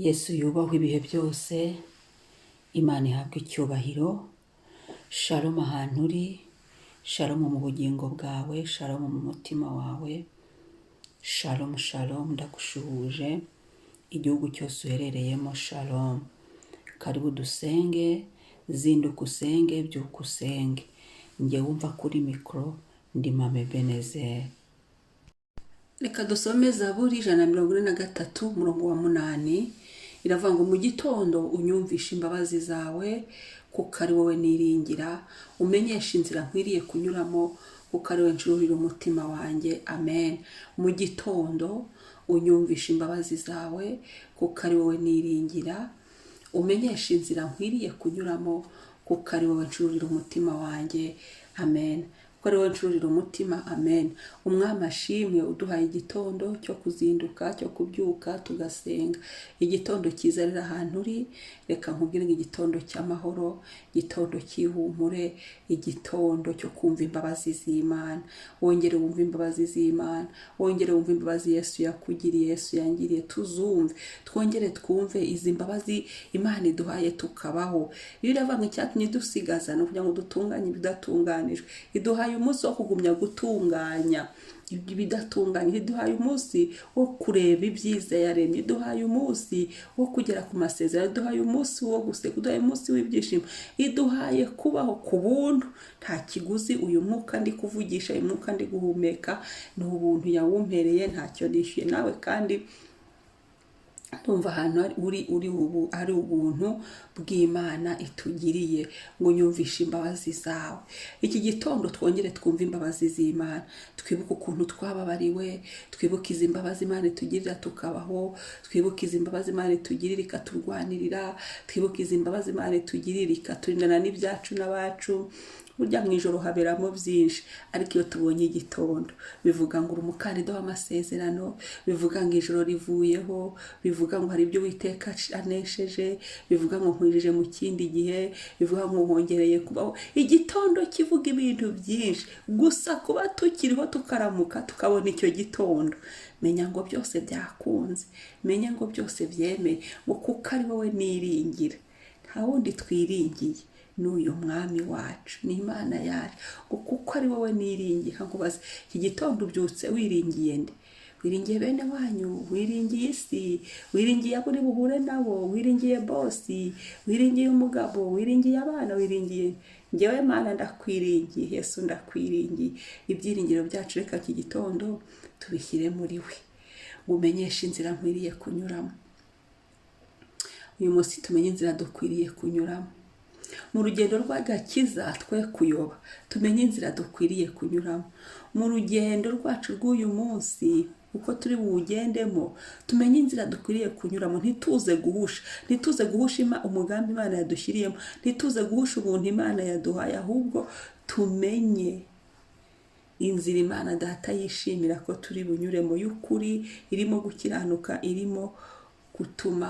Yesu yubahwe ibihe byose, Imana ihabwe icyubahiro. Shalom ahantu uri, shalom mu bugingo bwawe, shalom mu mutima wawe, shalom shalom, ndagushuhuje igihugu cyose uherereyemo, shalom. Karibu dusenge, zinduka usenge, byuka usenge. Njye wumva kuri mikoro ndi Mame Benezeri. Reka dusome Zaburi 143, umurongo wa 8. Iravuga ngo: "Mu gitondo unyumvishe imbabazi zawe, kuko ari wowe niringira. Umenyeshe inzira nkwiriye kunyuramo, kuko ari wowe ncururira umutima wanjye." Amen. Mu gitondo unyumvishe imbabazi zawe, kuko ari wowe niringira. Umenyeshe inzira nkwiriye kunyuramo, kuko ari wowe ncururira umutima wanjye. Amen. Kuko ari wowe ncururira umutima. Amen. Umwami ashimwe uduhaye igitondo cyo kuzinduka, cyo kubyuka tugasenga. Igitondo cyiza rero ahantu uri, reka nkubwire ngo igitondo cy'amahoro, igitondo cy'ihumure, igitondo cyo kumva imbabazi z'Imana. Wongere wumve imbabazi z'Imana, wongere wumve imbabazi Yesu yakugiriye, Yesu yangiriye. Tuzumve, twongere twumve izi mbabazi Imana iduhaye tukabaho. Iyo iravuga ngo icyatumye dusigaza ni ukugira ngo dutunganye ibidatunganijwe. Iduhaye umunsi wo kugumya gutunganya ibidatunganye, iduhaye umunsi wo kureba ibyiza yaremye, iduhaye umunsi wo kugera ku masezerano, iduhaye umunsi wo guseka, iduhaye umunsi w'ibyishimo, iduhaye kubaho ku buntu, nta kiguzi. Uyu mwuka ndi kuvugisha, uyu mwuka ndi guhumeka, ni ubuntu yawumpereye, ntacyo nishyuye. Nawe kandi ndumva ahantu uri ubu ari ubuntu bw'Imana itugiriye. Ngo nyumvishe imbabazi zawe. Iki gitondo twongere twumve imbabazi z'Imana, twibuke ukuntu twababariwe, twibuke izi mbabazi Imana itugirira tukabaho, twibuke izi mbabazi Imana itugirira ikaturwanirira, twibuke izi mbabazi Imana itugirira ikaturindana n'ibyacu n'abacu. Burya mu ijoro haberamo byinshi, ariko iyo tubonye igitondo bivuga ngo uri umukandida w'amasezerano, bivuga ngo ijoro rivuyeho, bivuga ngo hari ibyo Uwiteka anesheje, bivuga ngo nkwinjije mu kindi gihe, bivuga ngo nkongereye kubaho. Igitondo kivuga ibintu byinshi. Gusa kuba tukiriho, tukaramuka tukabona icyo gitondo, menya ngo byose byakunze, menya ngo byose byemeye. Ngo kuko ari wowe niringira. Nta wundi twiringiye, n'uyu mwami wacu, ni Imana yacu. Ngo kuko ari wowe niringiye. Nkubaze, iki gitondo ubyutse wiringiye nde? Wiringiye bene wanyu? Wiringiye isi? Wiringiye abo uri buhure nabo? Wiringiye boss? Wiringiye umugabo? Wiringiye abana? Wiringiye ngewe? Mana, ndakwiringiye. Yesu, ndakwiringiye. Ibyiringiro byacu reka iki gitondo tubishyire muri we. Ngo umenyeshe inzira nkwiriye kunyuramo. Uyu munsi tumenye inzira dukwiriye kunyuramo mu rugendo rw'agakiza, twe kuyoba. Tumenye inzira dukwiriye kunyuramo mu rugendo rwacu rw'uyu munsi, uko turi buwugendemo. Tumenye inzira dukwiriye kunyuramo, ntituze guhusha, ntituze guhusha umugambi Imana yadushyiriyemo, ntituze guhusha ubuntu Imana yaduhaye, ahubwo tumenye inzira Imana Data yishimira ko turi bunyuremo, y'ukuri, irimo gukiranuka, irimo gutuma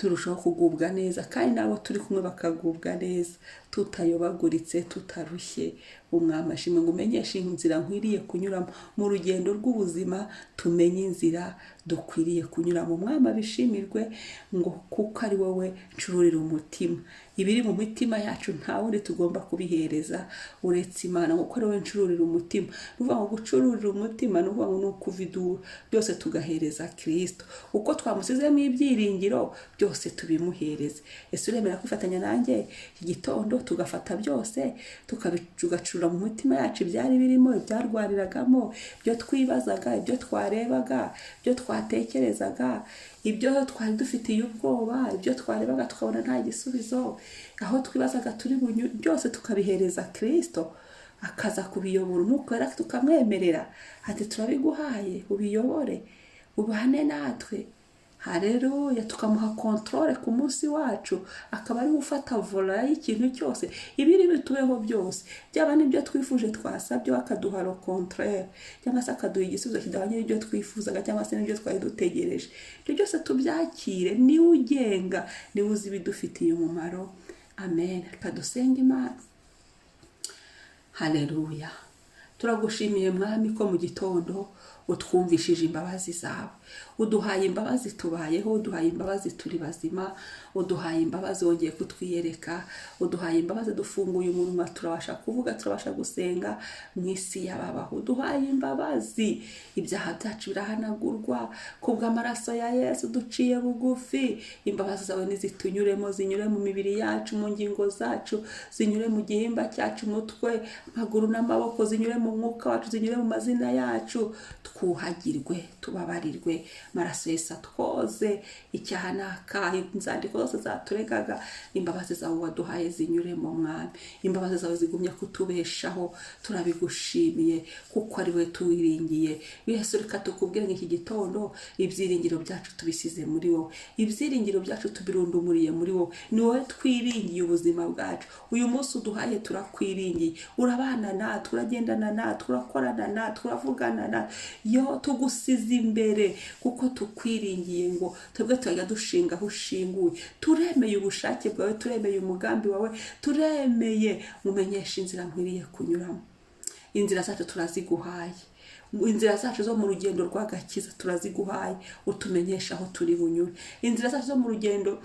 turushaho kugubwa neza kandi n'abo turi kumwe bakagubwa neza, tutayobaguritse, tutarushye. Umwami ashimwe. Ngo umenyeshe inzira nkwiriye kunyuramo mu rugendo rw'ubuzima. Tumenye inzira dukwiriye kunyuramo. Umwami abishimirwe. Ngo kuko ari wowe ncururira umutima. Ibiri mu mitima yacu nta wundi tugomba kubihereza uretse Imana. Kuko ari wowe ncururira umutima, ni ukuvuga ngo gucururira umutima ni ukuvuga ngo ni ukuvidura byose tugahereza Kirisito. Uko twamusizemo ibyiringiro byose, tubimuhereze. Ese uremera kwifatanya nanjye iki gitondo, tugafata byose tugacurura mu mitima yacu, ibyari birimo, ibyarwariragamo, ibyo twibazaga, ibyo twarebaga, ibyo twatekerezaga, ibyo twari dufitiye ubwoba, ibyo twarebaga tukabona nta gisubizo, aho twibazaga turi bunyu, byose tukabihereza Kirisito akaza kubiyobora? Umwuka Wera tukamwemerera ati: "Turabiguhaye, ubiyobore, ubane natwe." Hareruya! Tukamuha contrôle ku munsi wacu, akaba ariwe ufata volant y'ikintu cyose, ibiri bitubeho byose, byaba n'ibyo twifuje, twasabye, akaduha le contraire cyangwa se akaduha igisubizo kidahwanye n'ibyo twifuzaga cyangwa se n'ibyo twari dutegereje. Ibyo byose tubyakire. Niwe ugenga, niwe uzi ibidufitiye umumaro. Amen. Reka dusenge Imana. Haleluya! Turagushimiye, Mwami, ko mu gitondo Utwumvishije imbabazi zawe, uduhaye imbabazi tubayeho, uduhaye imbabazi turi bazima, uduhaye imbabazi wongeye kutwiyereka, uduhaye imbabazi dufunguye umunwa, turabasha kuvuga, turabasha gusenga mu isi y'ababaho. Uduhaye imbabazi, ibyaha byacu birahanagurwa kubw'amaraso ya Yesu. Duciye bugufi, imbabazi zawe nizitunyuremo, zinyure mu mibiri yacu, mu ngingo zacu, zinyure mu gihimba cyacu, umutwe, amaguru n'amaboko, zinyure mu mwuka wacu, zinyure mu mazina yacu, twuhagirwe, tubabarirwe. Amaraso Yesu atwoze icyaha n'akaha, inzandiko zose zaturegaga. Imbabazi zawe waduhaye zinyuremo, Mwami. Imbabazi zawe zigumye kutubeshaho. Turabigushimiye kuko ari we tuwiringiye. Yesu, reka tukubwire ngo iki gitondo ibyiringiro byacu tubisize muri wowe, ibyiringiro byacu tubirundumuriye muri wowe. Ni wowe twiringiye ubuzima bwacu. Uyu munsi uduhaye turakwiringiye. Urabana natwe, uragendana natwe, urakorana natwe, uravugana natwe. Yo tugusize imbere kuko tukwiringiye ngo twebwe turajya dushinga aho ushinguye. Turemeye ubushake bwawe, turemeye umugambi wawe, turemeye mumenyesha inzira nkwiriye kunyuramo. Inzira zacu turaziguhaye, inzira zacu zo mu rugendo rw'agakiza turaziguhaye, utumenyesha aho turi bunyure. Inzira zacu zo mu rugendo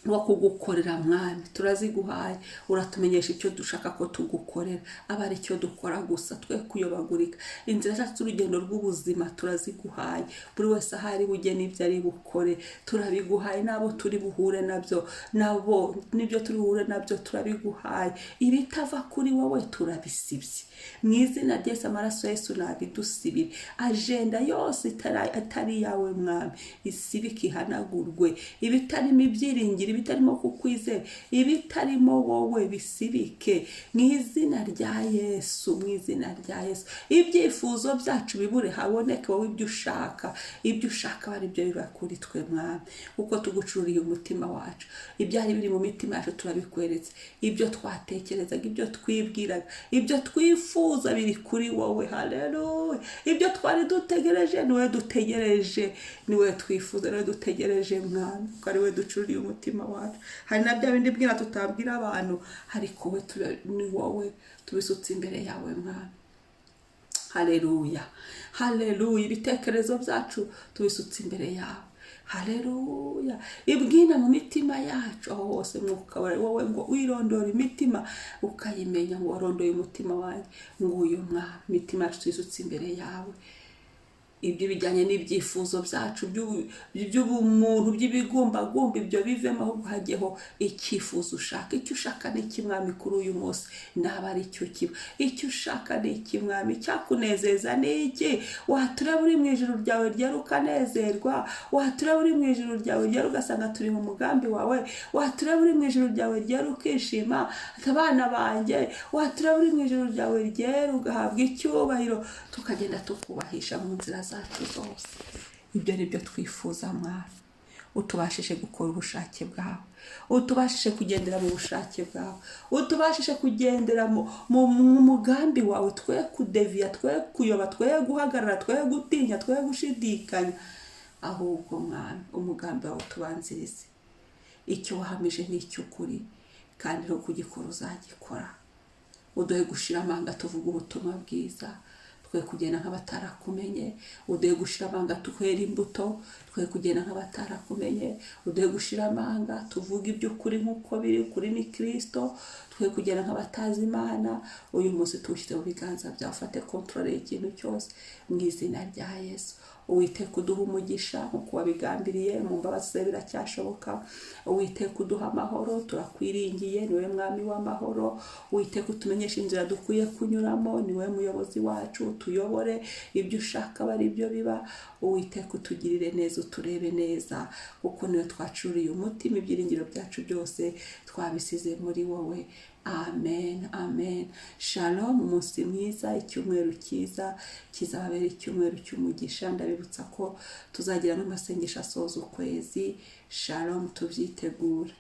rwo kugukorera, Mwami, turaziguhaye. Uratumenyesha icyo dushaka ko tugukorera, aba ari cyo dukora gusa, twe kuyobagurika. Inzira zacu z'urugendo rw'ubuzima turaziguhaye. Buri wese aho ari bujye n'ibyo ari bukore turabiguhaye, n'abo turi buhure nabyo, nabo n'ibyo turi buhure nabyo turabiguhaye. Ibitava kuri wowe turabisibye mu izina rya Yesu. Amaraso ya Yesu nabidusibire. Agenda yose atari iyawe, Mwami, isibike, ihanagurwe. Ibitarimo ibyiringiro, ibitarimo kukwizera, ibitarimo wowe, bisibike mu izina rya Yesu, mu izina rya Yesu. Ibyifuzo byacu bibure, haboneke wowe, ibyo ushaka. Ibyo ushaka ari byo biba kuri twe, Mwami, kuko tugucururiye umutima wacu. Ibyari biri mu mitima yacu turabikweretse. Ibyo twatekerezaga, ibyo twibwiraga, ibyo twifuza biri kuri wowe. Haleluya! Ibyo twari dutegereje, ni wowe dutegereje, ni wowe twifuza, ni wowe dutegereje, Mwami, kuko ari wowe ducururiye umutima wacu. Hari na bya bindi bwira tutabwira abantu, ariko we ni wowe tubisutse imbere yawe, Mwami. Haleluya, haleluya! Ibitekerezo byacu tubisutse imbere yawe. Haleluya! Ibwina mu mitima yacu aho hose, Mwuka wawe, wowe ngo wirondora imitima ukayimenya, ngo warondoye umutima wanjye, nguyu Mwami. Imitima yacu tuyisutse imbere yawe. Ibyo bijyanye n'ibyifuzo byacu by'ubumuntu, by'ibigumbagumba, ibyo bivemo, ahubwo hajyeho icyifuzo ushaka. Icyo ushaka ni iki, Mwami, kuri uyu munsi? Naba ari cyo kiba. Icyo ushaka ni iki, Mwami? Icyakunezeza ni iki? Watureba uri mu ijuru ryawe ryera ukanezerwa, watureba uri mu ijuru ryawe ryera ugasanga turi mu mugambi wawe, watureba uri mu ijuru ryawe ryera ukishima ati abana banjye, watureba uri mu ijuru ryawe ryera ugahabwa icyubahiro, tukagenda tukubahisha mu nzira zacu zose. Ibyo ni byo twifuza, Mwami. Utubashije gukora ubushake bwawe, utubashije kugendera mu bushake bwawe, utubashije kugendera mu mugambi wawe, twe kudeviya, twe kuyoba, twe guhagarara, twe gutinya, twe gushidikanya, ahubwo Mwami, umugambi wawe utubanzirize. Icyo wahamije ni icy'ukuri, kandi no kugikora uzagikora. Uduhe gushira amanga tuvuga ubutumwa bwiza, twe kugenda nk'abatarakumenye. Uduhe gushira amanga tuhera imbuto, twe kugenda nk'abatarakumenye. Uduhe gushira amanga tuvuge iby'ukuri nk'uko biri. Ukuri ni Kirisito. Twe kugenda nk'abatazi Imana. Uyu munsi tuwushyize mu biganza byawe, ufate contrôle y'ikintu cyose mu izina rya Yesu. Uwiteka uduha umugisha nk'uko wabigambiriye, mu mbabazi ze biracyashoboka. Uwiteka uduha amahoro, turakwiringiye, niwe Mwami w'amahoro. Uwiteka utumenyesha inzira dukwiye kunyuramo, niwe muyobozi wacu, utuyobore, ibyo ushaka aba ari byo biba. Uwiteka utugirire neza, uturebe neza, kuko niwe twacuriye umutima. Ibyiringiro byacu byose twabisize muri wowe. Amen, amen. Shalom, umunsi mwiza, icyumweru cyiza, kizababera icyumweru cy'umugisha. Ndabibutsa ko tuzagira n'amasengesho asoza ukwezi. Shalom, tubyitegure.